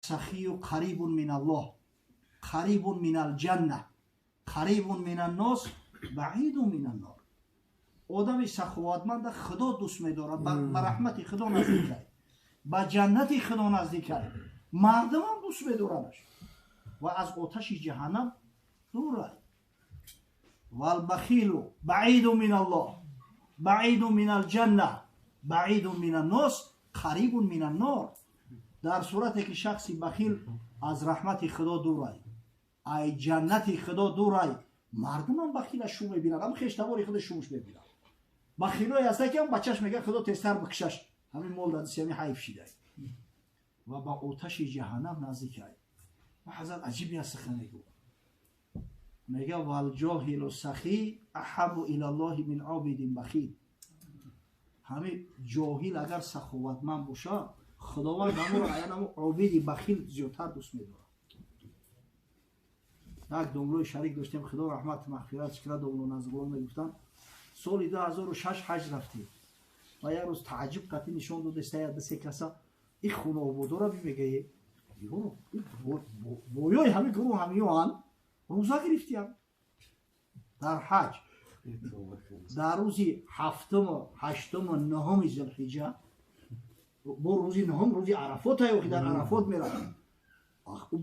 Вассахию қарибун миналлоҳ, қарибун минал ҷанна, қарибун минаннос, баидун минаннор. Одами саховатманда Худо дӯст медорад, ба раҳмати Худо наздикай, ба ҷаннати Худо наздикай, мардумам дӯст медорадаш ва аз оташи ҷаҳаннам дурай. Валбахилу баиду миналлоҳ, баиду минал ҷанна, баиду минаннос, қарибун минаннор. Дар сурате ки шахси бахил аз раҳмати Худо дурай, ай ҷаннати Худо дурай, мардумам бахила шу мебинад, ам хештавори худо шумш мебинад. Бахилое ҳаста ки ам бачаш мега Худо тезтар бикшаш, ҳамин мол дадиси ҳамин ҳайф шидай ва ба оташи ҷаҳаннам наздикай. Ва ҳазрат аҷиб як сухан мегӯ, мега: валҷоҳилу сахӣ аҳабу илаллоҳи мин обидин бахил. Ҳамин ҷоҳил агар саховатманд бошад, Худованд ҳаморо аянамо обиди бахил зиёдтар дӯст медорад. Як домлои шарик доштем, Худо раҳмат мағфират кунад, домло Назрулло мегуфтанд, соли 2006 ҳаҷ рафтем ва як рӯз тааҷҷуб қатӣ нишон додеста як се каса и хуноободора бимегае боёи ҳамин гурӯҳ ҳамиёан рӯза гирифтиям дар ҳаҷ дар рӯзи ҳафтуму ҳаштуму нуҳуми Зулҳиҷа, бо рӯзи нуҳум рӯзи Арафот охи дар Арафот меравад.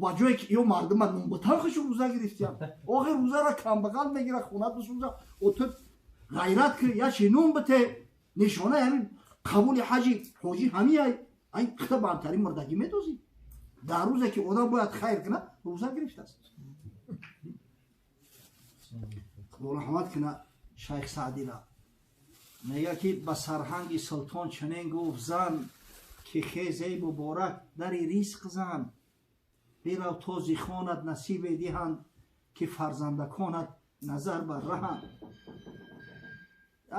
Ба ҷое ки ё мардума нумбутан хушу рӯза гирифтиям, охи рӯзара камбағал мегира, хона бисӯза, ту ғайрат ки ячи нум бите, нишонаи ҳамин қабули ҳаҷи ҳоҷӣ ҳамиай, ай хита баҳамтарин мурдагӣ медозӣ. Дар рӯзе ки одам бояд хайр кунад, рӯза гирифтааст. Худо раҳмат кунад Шайх Саъдира, мега ки ба сарҳанги султон чунин гуфт зан, ки хез, эй муборак, дари ризқ зан, бирав то зихонат насибе диҳанд, ки фарзандаконат назар бар раҳанд.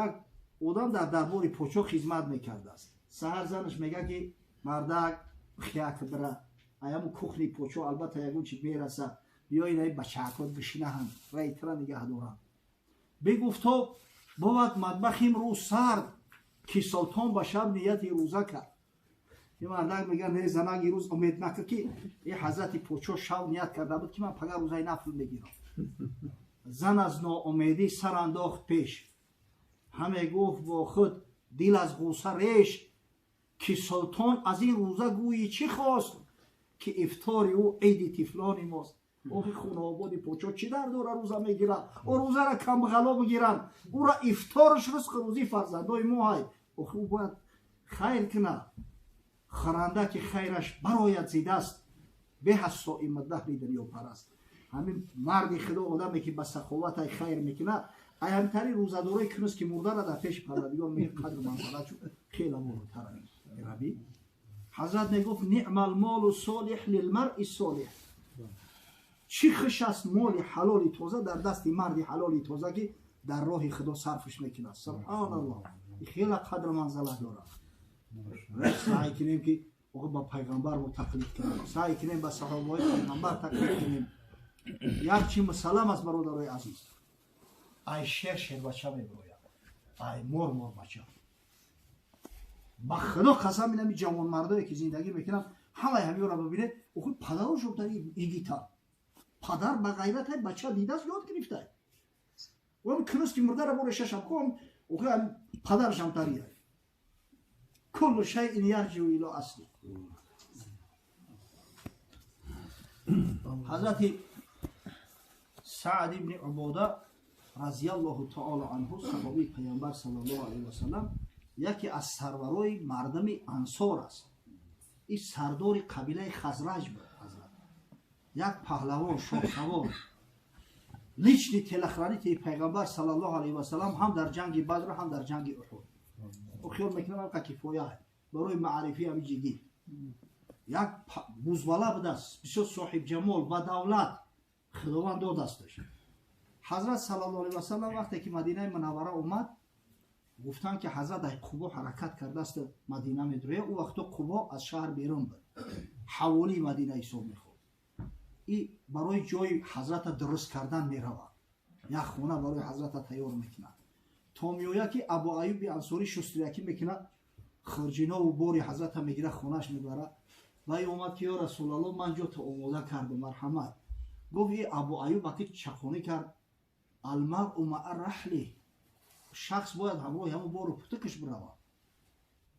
Як одам дар дарбори подшоҳ хизмат мекардааст. Саҳар занаш мега ки мардак, хияк бира аяму кухни подшоҳ, албатта ягон чи мераса, биё инаи бачаакот бишинаҳанд, райтра нигаҳ доранд. Бигуфто бовад мадбах имрӯз сард, ки султон ба шаб нияти рӯза кард. Ин мардак мега: не, занак, ирӯз умед накар, ки и ҳазрати подшоҳ шаб ният карда буд, ки ман пага рӯзаи нафл мегирам. Зан аз ноумедӣ сар андохт пеш, ҳаме гуфт бо худ дил аз ғусса реш, ки султон аз ин рӯза гӯйӣ чӣ хост, ки ифтори ӯ иди тифлони мост. Охи хуноободи подшоҳ чӣ дар дора рӯза мегирад? О рӯзара камбағало бигиранд, ӯра ифтораш ризқу рӯзии фарзандои мо ҳай. Охи ӯ бояд хайр кунад. Хӯранда ки хайраш барояд зидаст, беҳ аз соимаддаҳри дунёпараст. Ҳамин марди Худо, одаме ки ба саховатай хайр мекунад, ай ҳамтари рӯзадорое кунуз ки мурдара дар пеши Парвардигор мега қадру манзалат чун хела болотар. Раби ҳазрат мегуфт: ниъмал молу солиҳ лилмаръи солиҳ. Чӣ хуш аст моли ҳалоли тоза дар дасти марди ҳалоли тоза, ки дар роҳи Худо сарфш мекунад. Субҳаналлоҳ, хела қадру манзалат дорад. Саъй кунем ки ба пайғамбар мо тақлид кунем, саъй кунем ба саҳобаҳои пайғамбар тақлид кунем. Як чи мусаллам аст, бародарои азиз: ай шер шербача мебирояд, ай мор морбача. Ба Худо қасам, инами ҷавонмардое ки зиндагӣ мекунанд, ҳамаи ҳамиёро бибинед, охи падарошон дар игита падар ба ғайратай бача дидааст, ёд гирифтай. Кунуз ки мурдара боре шашам кон, охи падарашам тария. Куллу шайъин ярҷиу ило асли. Ҳазрати Саъд ибни Убода разияллоҳу таоло анҳу, саҳобии Паямбар саллаллоҳу алайҳи васалам, яке аз сарварои мардуми ансор аст. Ин сардори қабилаи Хазраҷ буд. Ҳазрат як паҳлавон, шоҳсавор, личный телохранители Пайғамбар саллаллоҳу алайҳи васалам ҳам дар ҷанги Бадр, ҳам дар ҷанги Уҳуд. Хиёл мекунам ҳамқа кифоя барои маърифи ҳами ҷиддӣ. Як бузвала будааст, бисёр соҳибҷамол ва давлат Худованд додасташ. Ҳазрат саллаллоҳу алайҳи васалам вақте ки Мадинаи Мунаввара омад, гуфтанд ки ҳазрат ай Қубо ҳаракат кардааст, Мадина медуроя. Ӯ вақто Қубо аз шаҳр берун буд, ҳаволии Мадина ҳисоб мехӯрд. И барои ҷои ҳазрата дуруст кардан меравад, як хона барои ҳазрата тайёр мекунад. То меояд ки Абу Аюби Ансорӣ шустрякӣ мекунад, хурҷинову бори ҳазрата мегирад, хонааш мебарад. Вай омад ки ё Расулаллоҳ, ман ҷото омода кардам, марҳамат. Гуфт и Абу Аюб вақти чақонӣ кард, алмаръу маа раҳли, шахс бояд ҳамроҳи ҳамон бору путукаш биравад.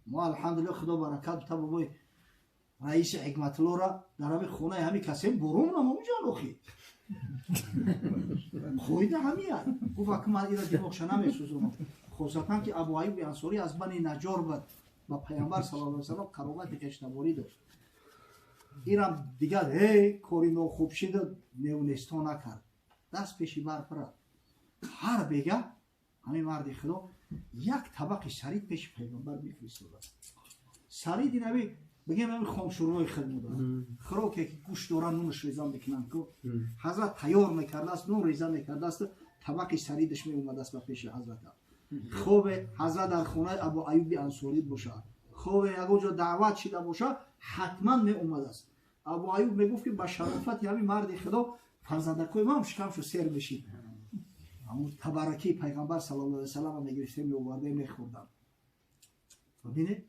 Мо алҳамдулиллоҳ, Худо баракат бита, бобои раиси Ҳикматуллоҳра дар ҳамин хонаи ҳамин касе борон намомуҷан охи. Қоида ҳамият. Гуфт ака ман ира димоғша намесӯзонам. Хосатан ки Абу Аюби Ансорӣ аз Бани Наҷор буд, ба Пайғамбар саллаллоҳу алайҳи васаллам қаробати хештаборӣ дошт. Ирам дигар ҳей кори нохуб шида неунесто накард. Даст пеши барф рафт. Ҳар бега ҳамин марди Худо як табақи сарид пеши Пайғамбар мефиристодад. Сарид инави бигем ҳамин хомшӯрвои худ мудорад. Хӯроке ки гӯшт дорад, нунаш реза мекунанд ку. Ҳазрат тайёр мекардааст, нун реза мекардааст, табақи саридаш меомадааст ба пеши ҳазрата. Хобе ҳазрат дар хонаи Абу Аюби Ансорӣ бошад, хобе ягон ҷо даъват шида бошад, ҳатман меомадааст. Абу Аюб мегуфт ки ба шарофати ҳамин марди Худо фарзандакои ман шикамшу сер мешид. Ҳамун табаракии Пайғамбар саллаллоҳу алайҳи васаллам мегирифтем, меовардем, мехӯрдам. Бибинед,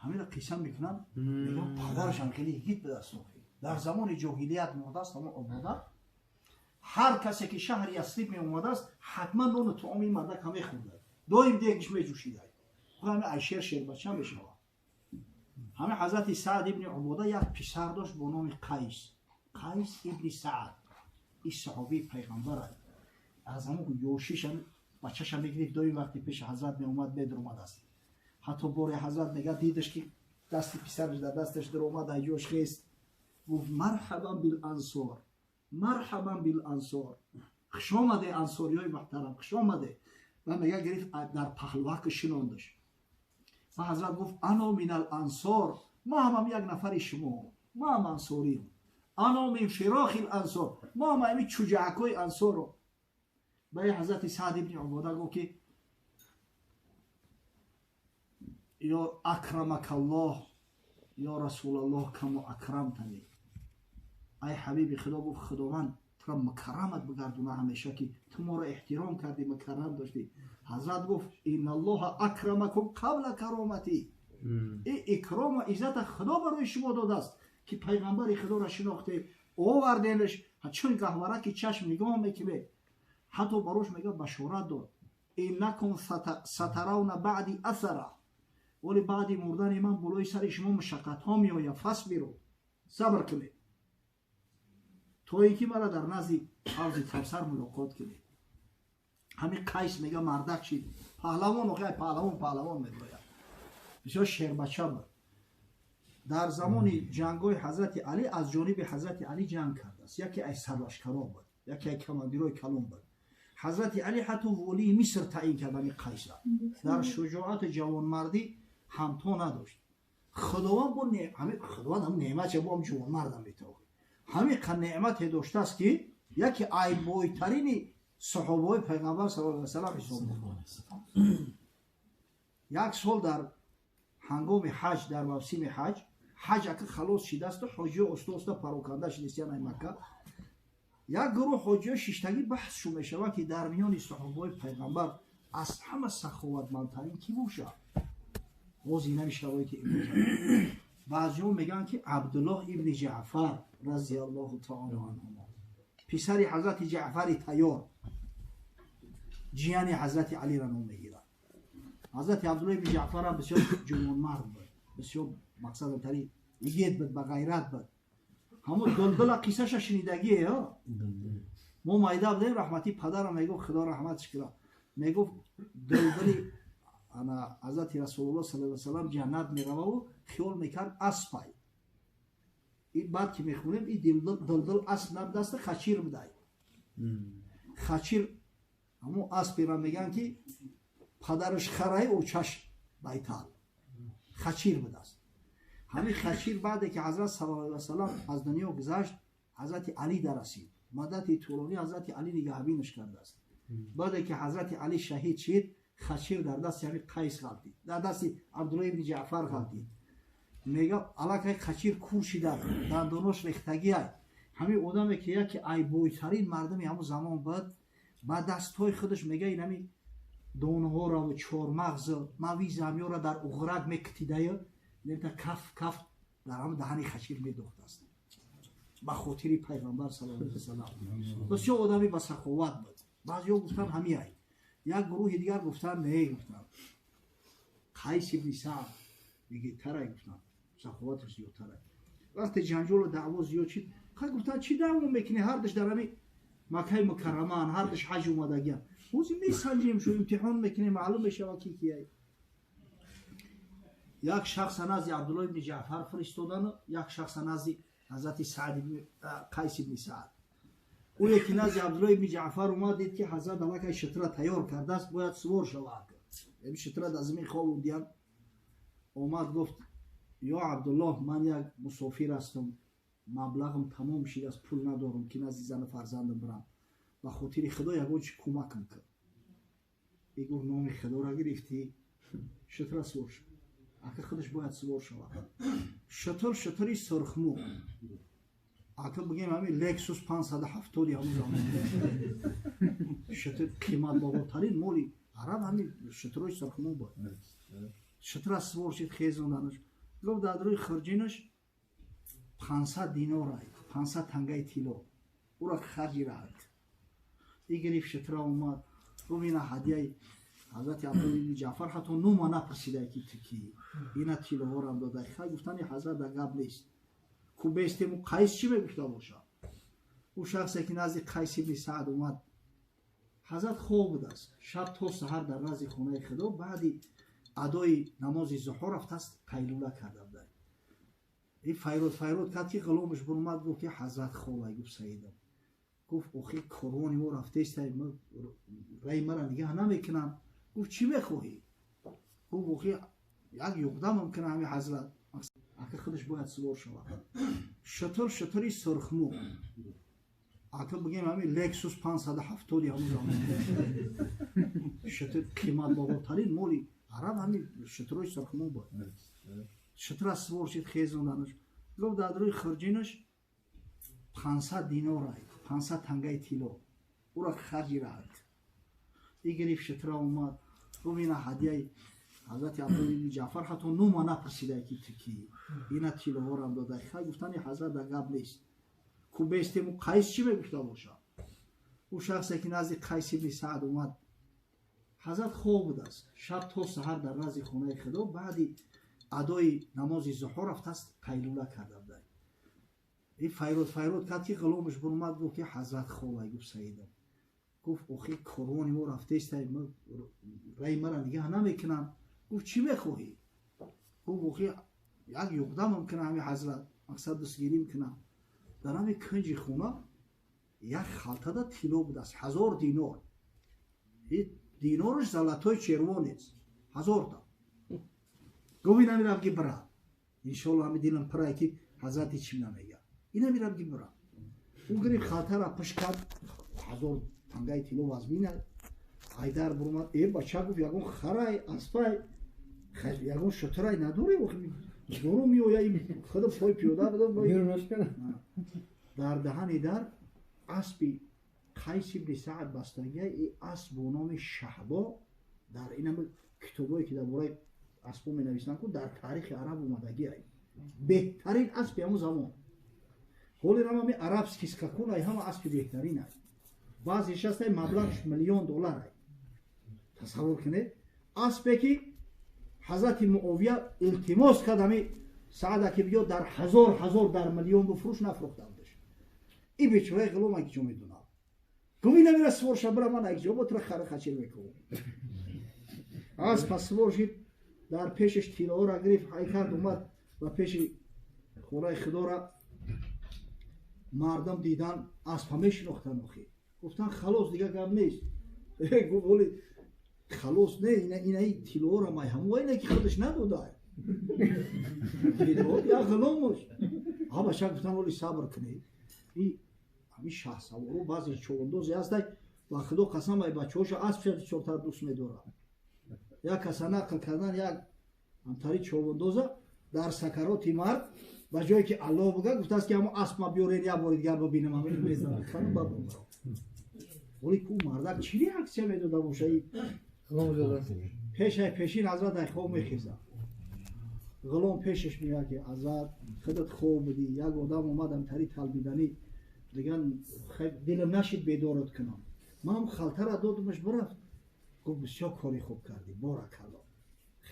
ҳаминро қисса мекунам, мегӯям падарашам хеле йигит будааст. Дар замони ҷоҳилият мурдааст ҳамон Обода. Ҳар касе ки шаҳри Ясриб меомадааст, ҳатман нону таоми ин мардака мехӯрдад. Доим дегиш меҷӯшидай. Ҳами айшер шербача мешавад. Ҳамин ҳазрати Саъд ибни Убода як писар дошт бо номи Қайс. Қайс ибни Саъд. Ин саҳобии пайғамбар аст. Аз ҳамон ёшиш бачаша мегирифт, доим вақти пеши ҳазрат меомад, медуромадааст. Ҳатто боре ҳазрат мега дидаш ки дасти писараш дар дасташ дуромад, ай ҷош хест. Гуфт марҳабан бил ансор, марҳабан бил ансор. Хуш омаде, ансориёи муҳтарам, хуш омаде. Ва мега гирифт дар паҳлуваки шинондаш. Ва ҳазрат гуфт ано минал ансор, ма ҳамам як нафари шумо, ма ҳам ансориам. Ано мин фирохил ансор, ма ҳам ами чуҷаакҳои ансоро. Ба ҳазрати Саъд ибни Убода гуфт ки ё акрамакаллоҳ ё Расулаллоҳ камо акрамтани. Ай ҳабиби Худо, гуфт Худованд тура мукаррамат бигардона ҳамеша ки ту моро эҳтиром кардӣ, мукаррам доштӣ. Ҳазрат гуфт инналлоҳа акрамакум қабла кароматӣ. И икрому иззата Худо барои шумо додааст ки пайғамбари Худоро шинохте, оварденаш, чун гаҳвараки чашм нигоҳ мекунед. Ҳатто барош мега башорат дод. Иннакум сатаравна баъди асара. Вале баъди мурдани ман болои сари шумо мушаққатҳо меояд, фасбиру, сабр кунед. То ин ки мара дар назди ҳавзи Кавсар мулоқот кунед. Ҳамин Қайс мега мардак шид. Паҳлавон, охи паҳлавон, паҳлавон мегӯяд. Бисёр шербача буд. Дар замони ҷангҳои ҳазрати Алӣ аз ҷониби ҳазрати Алӣ ҷанг кардааст. Яке аз сарлашкаро буд, яке аз командирои калон буд. Ҳазрати Алӣ ҳатто волии Миср таъин кард ҳамин Қайсра. Дар шуҷоату ҷавонмардӣ ҳамто надошт. Худованд бо ҳамин Худованд ҳам неъматша бо ҳам ҷавонмардам метавонад. Ҳамин қа неъмате доштааст ки яке айбойтарини саҳобаҳои Пайғамбар саллаллоҳу алайҳи васаллам ҳисоб мекунад. Як сол дар ҳангоми ҳаҷ, дар мавсими ҳаҷ, ҳаҷ ака халос шидасту ҳоҷиё оста оста пароканда шидистиян ай Макка. Як гурӯҳ ҳоҷиё шиштагӣ баҳс шу мешавад ки дар миёни саҳобаҳои Пайғамбар аз ҳама саховатмандтарин кӣ бошад? Боз инами шароити имрӯза. Баъзиҳо мегӯянд ки Абдуллоҳ ибни Ҷаъфар разияллоҳу таоло анҳумо, писари ҳазрати Ҷаъфари Тайёр, ҷияни ҳазрати Алиро ном мегирад. Ҳазрати Абдуллоҳ ибни Ҷаъфарам бисёр ҷавонмард буд, бисёр мақсадтари йигит буд, ба ғайрат буд. Ҳамон дулдула қиссаша шунидагие. Мо майда будем, раҳмати падарам мегуфт, Худо раҳматш кунад, мегуфт дулдули ана ҳазрати Расулуллоҳ саллаллоҳу алайҳи васаллам ҷаннат мерававу хиёл мекард аспай. И баъд ки мехонем, и дилдил асп набудаст, хачир будай. Хачир ҳамон аспера мегӯянд ки падараш харай, очаш байтал. Хачир будааст. Ҳамин хачир баъде ки ҳазрат саллаллоҳу алайҳи васаллам аз дунё гузашт, ҳазрати Алӣ дарасид. Муддати тӯлонӣ ҳазрати Алӣ нигаҳбинаш кардааст. Баъде ки ҳазрати Алӣ шаҳид шид, хачир дар дасти ҳамин Қайс ғалтид, дар дасти Абдуллоҳ ибни Ҷаъфар ғалтид. Мега аллакай хачир кур шида, дандонош рехтагиай. Ҳамин одаме ки яке айбойтарин мардуми ҳамон замон буд, ба дастҳои худаш мега ин ҳамин донаҳоро ва чормағз, мавизамёро дар уғрак мекитидаю, каф каф Дар ҳам даҳани хачир медохтааст ба хотири пайғамбар саллаллоҳу алайҳи васаллам. Бисёр одами ба саховат буд. Баъзеҳо гуфтанд ҳамиай, як гурӯҳи дигар гуфтанд не, гуфтанд Қайс ибни Саъд бигитарай, гуфтанд саховаташ зиёдтарай. Вақте ҷанҷолу даъво зиёд шид, хай гуфтанд чӣ даъво мекунӣ, ҳардаш дар ҳами Маккаи Мукаррамаан, ҳардаш ҳаҷ омадагиан, ҳозир месанҷем шу, имтиҳон мекунем, маълум мешавад ки кияй. Як шахса назди Абдулло ибни Ҷаъфар фиристодану як шахса назди ҳазрати Саъд Қайс ибни Саъд. Ӯе ки назди Абдулло ибни Ҷаъфар омад, дид ки ҳазрат аллакай шитра тайёр кардааст, бояд сувор шавад. Шитра дар замин хобондиян. Омад, гуфт: ё Абдуллоҳ, ман як мусофир ҳастам, маблағам тамом шидааст, пул надорам ки назди зану фарзандам бирам, ба хотири Худо ягон чи кӯмакам кун. И гуфт: номи Худоро гирифтӣ, шитра сувор шуд. Ака худаш бояд сувор шавад. Шутур шутури сурхмӯ, ака бигем ҳами Лексус 570 ҳамун замон, шутур қиматбаҳотарин моли араб ҳами шутурои сурхмӯ буд. Шутура сувор шид, хезонданаш. Гуфт дар рӯи хурҷинаш 500 динор, 500 тангаи тилло, ӯро харҷи раҳат. И гирифт шутура, омад, гуфт: ина ҳадияи ҳазрати Абдулло ибни Ҷаъфар, ҳатто нома напурсидай ки ту кӣ, ина тиллоҳорам додай. Хай гуфтани ҳазрат дар гап нест, ку бестему Қайс чӣ мегуфта бошад. Ӯ шахсе ки назди Қайс ибни Саъд омад, ҳазрат хоб будааст. Шаб то саҳар дар назди хонаи Худо, баъди адои намози зуҳр рафтааст, қайлула карда будай. И файрод файрод кард ки ғуломаш бурмад, гуфт ки ҳазрат хобай. Гуфт: саидам. Гуфт: охир корвони мо рафтаестай, раи мара нигаҳ намекунам. Гуфт: чӣ мехоҳӣ? Гуфт: охир як ёрдам мумкина ҳами ҳазрат. Ака худаш бояд сувор шавад. Шутур шутури сурхмӯ, ака бигем ҳами Лексус 570 ҳамун замон, шутур қиматбаҳотарин моли араб ҳами шутурои сурхмӯ буд. Шутура сувор шид, хезонданаш. Гуфт дар рӯи хурҷинаш 500 динор, 500 тангаи тилло, ӯро харҷи раҳат. И гирифт шутура, омад, гуфт: ина ҳадияи ҳазрати Абдулло ибни Ҷаъфар, ҳатто нома напурсидай ки ту кӣ, ина тиллоҳорам додай. Хай гуфтани ҳазрат дар гап нест, ку бестему Қайс чӣ мегуфта бошад. Ӯ шахсе ки назди Қайс ибни Саъд омад, ҳазрат хоб будааст. Шаб то саҳар дар назди хонаи Худо, баъди адои намози зуҳр рафтааст, қайлула карда будай. И файрод файрод кард ки ғуломаш бурмад, гуфт ки ҳазрат хобай. Гуфт: саидам. Гуфт: охир корвони мо рафтаестай, раи мара нигаҳ намекунам. Гуфт: чӣ мехоҳӣ? Гуфт: охир як ёрдам мумкина ҳами ҳазрат, мақсад дастгирӣ мекунам. Дар ҳами кунҷи хона як халтада тилло будааст, 1000 динор, динораш золотой червонец, 1000та. Гуфт: ина мирам ки бира, иншоалло ҳами дилам пирай ки ҳазрат ҳечим намега, ина мирам ки бира. Ӯ гирифт халтара, пуш кард, 1000 тангаи тилло вазмина. Айдар бурмад: э бача, гуфт, ягон харай, аспай, ягон шутурай надорӣ? Дору меоя, худо пой пиёда будам. Дар даҳани дар аспи Қайс ибни Саъд бастагия. И асп бо номи Шаҳбо дар инами китобое ки дар бораи аспо менависанд ку, дар таърихи араб омадагиа, беҳтарин аспи ҳамун замон. Ҳолирам ҳами арабский скакун ай ҳама аспи беҳтарин ай, баъзеш ҳастай маблағш миллион доллар ай. Тасаввур кунед, аспе ки ҳазрати Муовия илтимос кард ҳами Саъда ки биё дар ҳазор ҳазор, дар миллион бифурӯш, нафурӯхтандаш. И бечораи ғулом ак ҷо медонад. Гуфт: ина мира сувор ша, бира, ман як ҷо бо тура хара хачир мекунам. Аспа сувор шид, дар пешаш тиллоҳоро гирифт, ҳай кард, омад ба пеши хонаи Худора. Мардам дидан, аспа мешинохтанд. Охир гуфтанд: халос, дигар гап нест. Гуфт: оли халос не, инаи тиллоҳоро май ҳамон ина ки худаш надода, як ғуломош. Ҳабаша гуфтан: оли сабр кунед, и ҳамин шаҳсаворо баъзе човондозе ҳастай, ба Худо қасам, ай бачаҳоша аспша бисёртар дӯст медорад. Як каса нақл кардан, як ҳамтари човондоза дар сакароти марг ба ҷое ки Аллоҳ буга, гуфтааст ки ҳамо аспма биёрен, як бори дигар бибинам. Ҳамин мезанад. Оли ку мардак чӣ реаксия медода боша? Пешай пешин ҳазрат ай хоб мехезад. Ғулом пешаш меояд ки ҳазрат худат хоб будӣ, як одам омадам тари талбиданӣ, дигар дилам нашид бедорат кунам. Ман халтара додумаш бирафт. Гуфт бисёр кори хуб кардӣ, боракалло,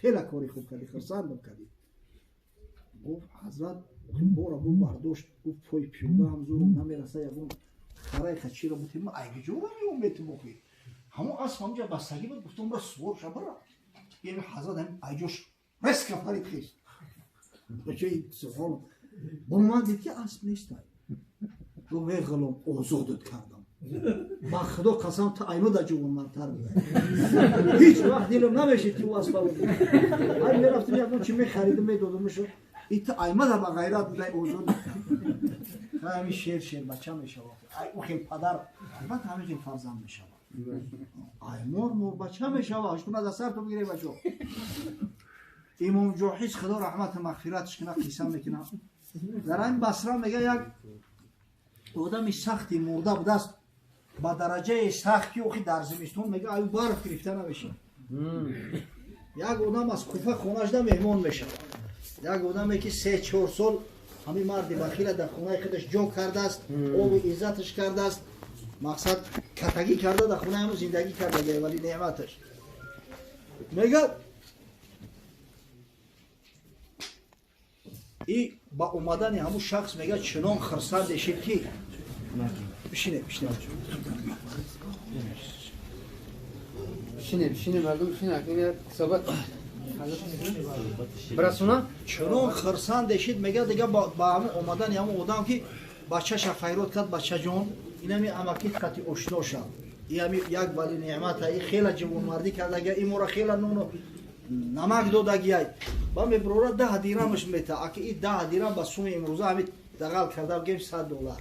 хеле кори хуб кардӣ, хурсандам кардӣ. Гуфт ҳазрат бора бу бардошт, гуфт пой пиёда ҳам зурам намераса, ягон хараи хачиро бутем, ман айгиҷора меом метимохи. Ҳамон асп ҳамҷа бастагӣ буд, гуфтам бира сувор ша бира. Яъне ҳазрат ҳам айҷош резко парид хест. Бо ман дид ки асп нестай. Гуфт эй ғулом, озодат кардам. Ба худо қасам ту айно дар ҷавонмардтар будай. Ҳеҷ вақт дилам намешид ки ӯ аспа буд. Ай мерафтим ягон чи мехаридим медодимшу. И ту аймада ба ғайрат будай, озод. Ҳамин шер шербача мешавад. Ай ӯ хел падар албатта ҳамин хел фарзанд мешавад. Ай мор морбача мешавад. Ҳаштуна дар сар ту бигирей бачо. Имом Ҷоҳиз худо раҳмату мағфиратш кунад қисса мекунад. Дар ҳамин Басра мега як одами сахти мурда будааст, ба дараҷаи сахт ки охи дар зимистон мега аю барф гирифта намешавад. Як одам аз Куфа хонашда меҳмон мешавад. Як одаме ки 3-4 сол ҳамин марди бахила дар хонаи худаш ҷо кардааст, обу иззаташ кардааст, мақсад катагӣ карда дар хонаи ҳамун зиндагӣ карда, вали неъматаш. Мега и ба омадани ҳамун шахс мега чунон хирсанд шид ки бишине, бишине. Бишине, бишине, мардум бишине, акнун суҳбат برسونا чунон хирсанд шид мега дига ба ҳамун омадани ҳамун одам ки бачаша файрод кард, бачаҷон, инами амакит қати ошно шав. Ами як вали неъмата, и хела ҷавонмардӣ кардага, и мора хела нону намак додагиай. Ба меброра 10 дирамаш мета, аки и 10 дирам ба суми имрӯза ҳами дағал карда гем $100.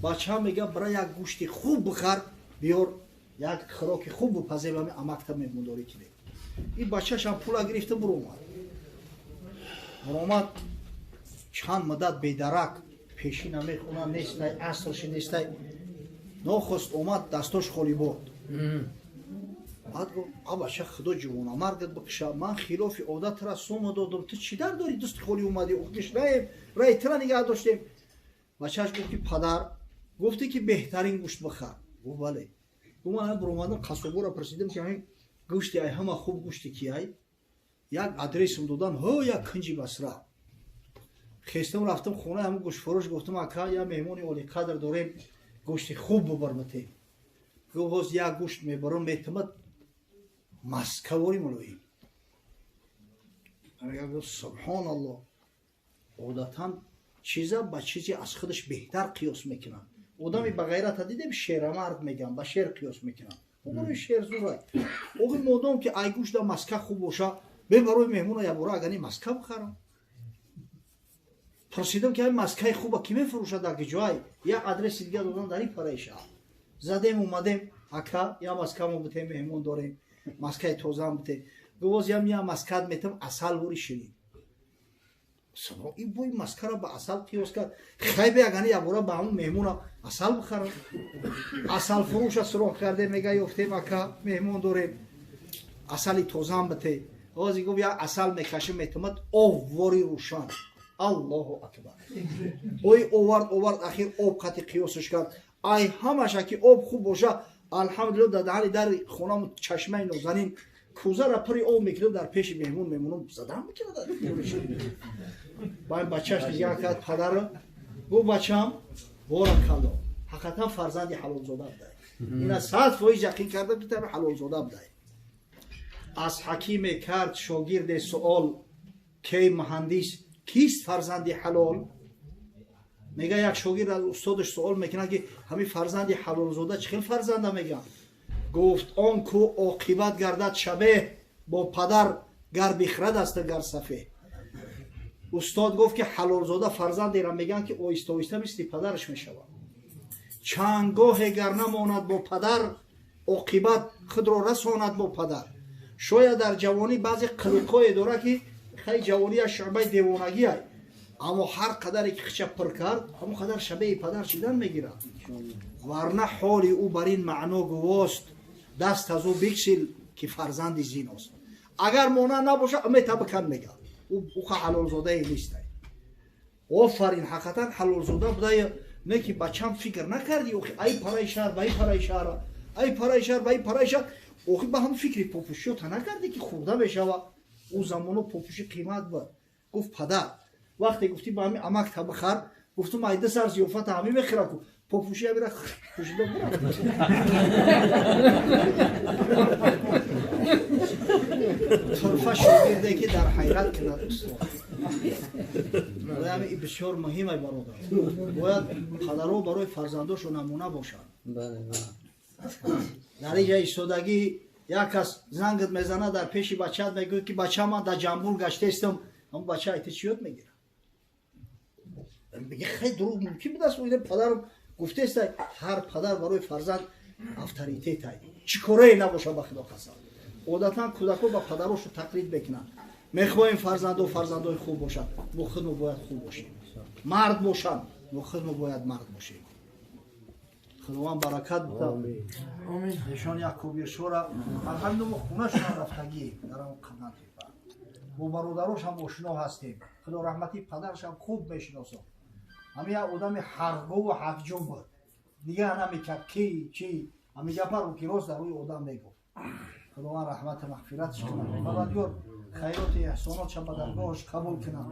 Бача мега бира як гӯшти хуб бихар, биёр як хӯроки хуб бипазем, ҳами амакта меҳмондорӣ кунем. И бачашам пула гирифта буромад. Буромад чанд муддат бедарак, пешӣ намехона, нестай, асрши нестай. Нохост омад, дастош холӣ бурд. Баъд гуфт а бача худо ҷавонамаргат бикша, ман хилофи одатра сума додам, ту чӣ дар дорӣ дасти холӣ омадӣ? Гишнаем, раи тира нигаҳ доштем. Бачааш гуфт ки падар, гуфтӣ ки беҳтарин гӯшт бихар. Гуфт бале. Гуфт ман буромадам қассобора пурсидам ки ҳамин гӯшти ай ҳама хуб гӯшти ки ай? Як адресам додан, ҳо як кунҷи Басра. Хестам рафтам хонаи ҳамун гӯштфурӯш, гуфтам ака як меҳмони олиқадр дорем, гӯшти хуб бубар бите. Гуфт ҳоз як гӯшт мебарам метамад маскавори мулоим. Гуфт субҳоналлоҳ, одатан чиза ба чизе аз худаш беҳтар қиёс мекунанд. Одами ба ғайрата дидем шерамард мегӯянд, ба шер қиёс мекунанд. Оғои шер зурай. Оғои модом ки ай гӯшта маска хуб боша, бе барои меҳмона якбора агани маска бихарам. Пурсидам ки ай маскаи хуба ки мефурӯшад дар ҷой? Як адреси дига додан дар ин параи шаҳр. Задем омадем, ака, я маска мо битем меҳмон дорем, маскаи тозаам битем. Гуфт ям я маскат метам асал вори ширин. Субҳон, ин бӯи маскаро ба асал қиёс кард. Хай бе агани якбора ба ҳамун меҳмона асал бихарам. Асал фурӯша суроғ кардем, мега ёфтем ака, меҳмон дорем, асали тозаам бите. Ҳозир гуфт як асал мекашем метамад об вори рӯшан. Аллоҳу акбар. Ой овард, овард, ахир об қати қиёсаш кард. Ай ҳамаша ки об хуб боша, алҳамдулиллоҳ дар даҳани дари хонамон чашмаи нозанин кӯзара пури об мекунам, дар пеши меҳмон мемонам, задам мекунад. Ба ин бачаш нигоҳ кард падарро, гуфт бачам боракалло, ҳақиқатан фарзанди ҳалолзода будай. Ина 100% яқин кардам ки таби ҳалолзода будай. Аз ҳакиме кард шогирде суол, кей муҳандис кист фарзанди ҳалол? Мега як шогирд аз устодаш суол мекунад ки ҳамин фарзанди ҳалолзода чӣ хел фарзанда мегӯянд? Гуфт он ку оқибат гардад шабеҳ бо падар, гар бихрад аст гар сафеҳ. Устод гуфт ки ҳалолзода фарзандеро мегӯянд ки оҳиста оҳиста мисли падараш мешавад. Чанд гоҳе гар намонад бо падар, оқибат худро расонад бо падар. Шояд дар ҷавонӣ баъзе қилиқҳое дорад ки хай ҷавонияш шӯъбаи девонагиай, аммо ҳар қадаре ки хича пир кард, ҳамон қадар шабеҳи падар шидан мегирад. Варна ҳоли ӯ бар ин маъно гувост, даст аз ӯ бикшил ки фарзанди зиност. Агар монанд набошад, метабикан мегӯяд. Ӯ ҳалолзодае нестай. Офарин, ҳақиқатан ҳалолзода будая, не ки бачам фикр накардӣ, охи ай параи шаҳр ба ай параи шаҳр, ай параи шаҳр ба ай параи шаҳр, охи ба ҳам фикри попушиёта накардӣ ки хӯрда мешава. Ӯ замоно попуши қимат буд. Гуфт падар, вақте гуфтӣ ба ҳами амакта бихар, гуфтум ай ду сар зиёфата ҳами мехӯра ку попуши ҳамира пӯшида бурафт. Турфа шогирде ки дар ҳайрат кунад устод. Барои бисёр муҳим ай бародар. Бояд падаро барои фарзандошон намуна бошанд. Дар инҷа истодагӣ як кас зангат мезанад, дар пеши бачаат мегӯяд ки бача ман дар Ҷамбул гаштаистам, ҳамон бача айти чӣ ёд мегирад? Мега хеле дурӯғ мумкин будааст, падарам гуфтааст. Ҳар падар барои фарзанд авторитет ай. Чӣ корае набошад, ба Худо қасам. Одатан кӯдакҳо ба падарошон тақлид мекунанд. Мехоҳем фарзандо фарзандои хуб бошанд, мо худмо бояд хуб бошем. Мард бошанд, мо худмо бояд мард бошем. Худованд баракат бида. Нишон як кобиршора алҳамду мо хонашон рафтагӣ дар он Қурғонтепа. Бо бародарошам ошно ҳастем. Худо раҳматӣ падарашам хуб мешиносам. Ҳамин як одами ҳақгӯву ҳақҷӯ буд. Нигаҳ намекард ки чӣ, ҳамин гапаро ки рост дар рӯи одам мегуфт. Худованд раҳмату мағфиратш кунад. Парвардигор хайроти эҳсонотша ба даргоҳаш қабул кунад.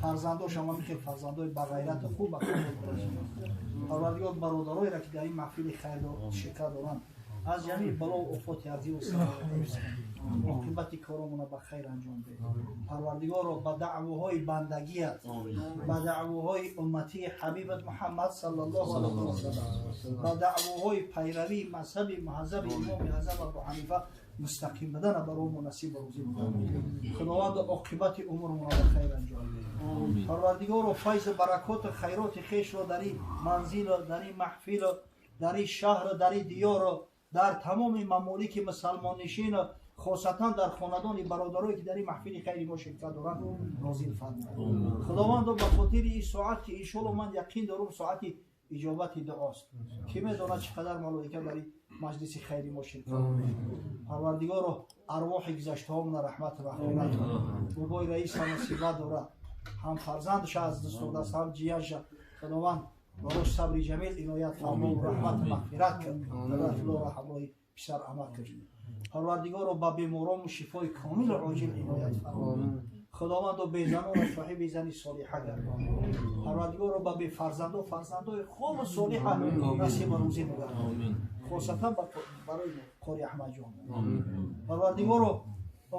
Фарзандошам ҳамин хел фарзандои бағайрату хуб ба қабул кунад. Парвардигор бародароеро ки дар ин маҳфили хайр ширкат доранд аз ҷамеи балову офоти арзиву оқибати коромона ба хайр анҷом деҳ. Парвардигоро ба даъвоҳои бандагият, ба даъвоҳои умматии ҳабибат Муҳаммад саллаллоҳу алайҳи васаллам, ба даъвоҳои пайравии мазҳаби муҳаззаби имоми аъзам Абу Ҳанифа мустақим будана барои насиб ва рӯзӣ бидор. Худованд оқибати умрмонро ба хайр анҷом деҳ. Парвардигоро файзу баракоту хайроти хешро дар ин манзилу дар ин маҳфилу дар ин шаҳру дар ин диёру дар тамоми мамолики мусалмоннишину хосатан дар хонадони бародарое ки дар ин маҳфили хайри мо ширкат доранд нозил фармояд. Худовандо ба хотири ин соат ки иншоалло ман яқин дорам соати иҷобати дуост, ки медонад чӣ қадар малоика дар ин маҷлиси хайри мо ширкат доранд. Парвардигоро арвоҳи гузаштаҳомона раҳмату мағфират кун. Бобои раис ҳам насибат дорад, ҳам фарзандша аз даст додааст, ҳам ҷиянша. Худованд барош сабри ҷамил иноят фармо, раҳмату мағфират кун. Падаратуллоро ҳамроҳи писар амак кун. Парвардигоро ба беморому шифои комилу оҷил иноят фармо. Худовандо безанонро соҳиби зани солиҳа гардон. Парвардигоро ба бефарзандо фарзандои хубу солиҳа насибу рӯзӣ бигардон, хосатан барои қори Аҳмадҷон. Парвардигоро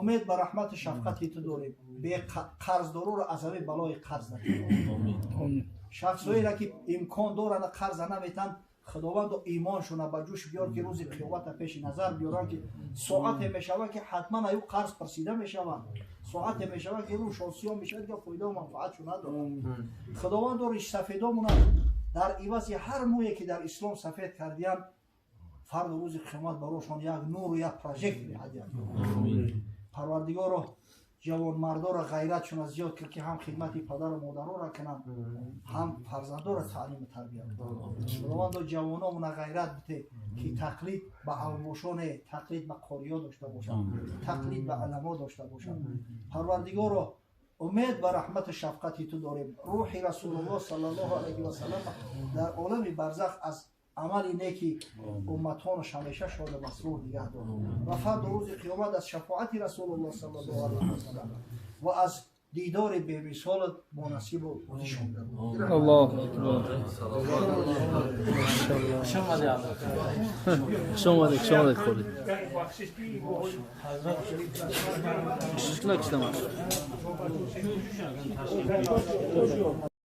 умед ба раҳмату шафқати ту дорем. Беқарздороро аз ҳамин балои қарз накун. Шахсҳоеро ки имкон доранд қарза наметанд, Худовандо имоншона ба ҷӯш биёр ки рӯзи қиёмата пеши назар биёранд ки соате мешавад ки ҳатман аю қарз пурсида мешаванд, соате мешавад ки рӯшон сиёҳ мешавад ки фоидаву манфаатшо надорад. Худовандо ришсафедомона дар ивази ҳар мӯе ки дар ислом сафед кардиянд фарду рӯзи қиёмат барошон як нуру як прожектор ҳадия. Парвардигоро ҷавонмардоро ғайратшона зиёд кар ки ҳам хидмати падару модароро кунанд, ҳам фарзандоро таълиму тарбия кунанд. Худовандо ҷавономона ғайрат бите ки тақлид ба авбошоне, тақлид ба қориё дошта бошанд, тақлид ба уламо дошта бошанд. Парвардигоро умед ба раҳмату шафқати ту дорем. Рӯҳи Расулуллоҳ саллаллоҳу алайҳи васаллам дар олами барзах аз амали неки умматонаш ҳамеша шоду масрур нигаҳ дор ва фарду рӯзи қиёмат аз шафоати Расулуллоҳ саллаллоҳу алайҳи васаллам ва аз дидори бемисолат бо насибу рӯзишон гардон. Аллоҳу акбар. Хуш омадед, хуш омадед, Холид. Кишкина кишламаш.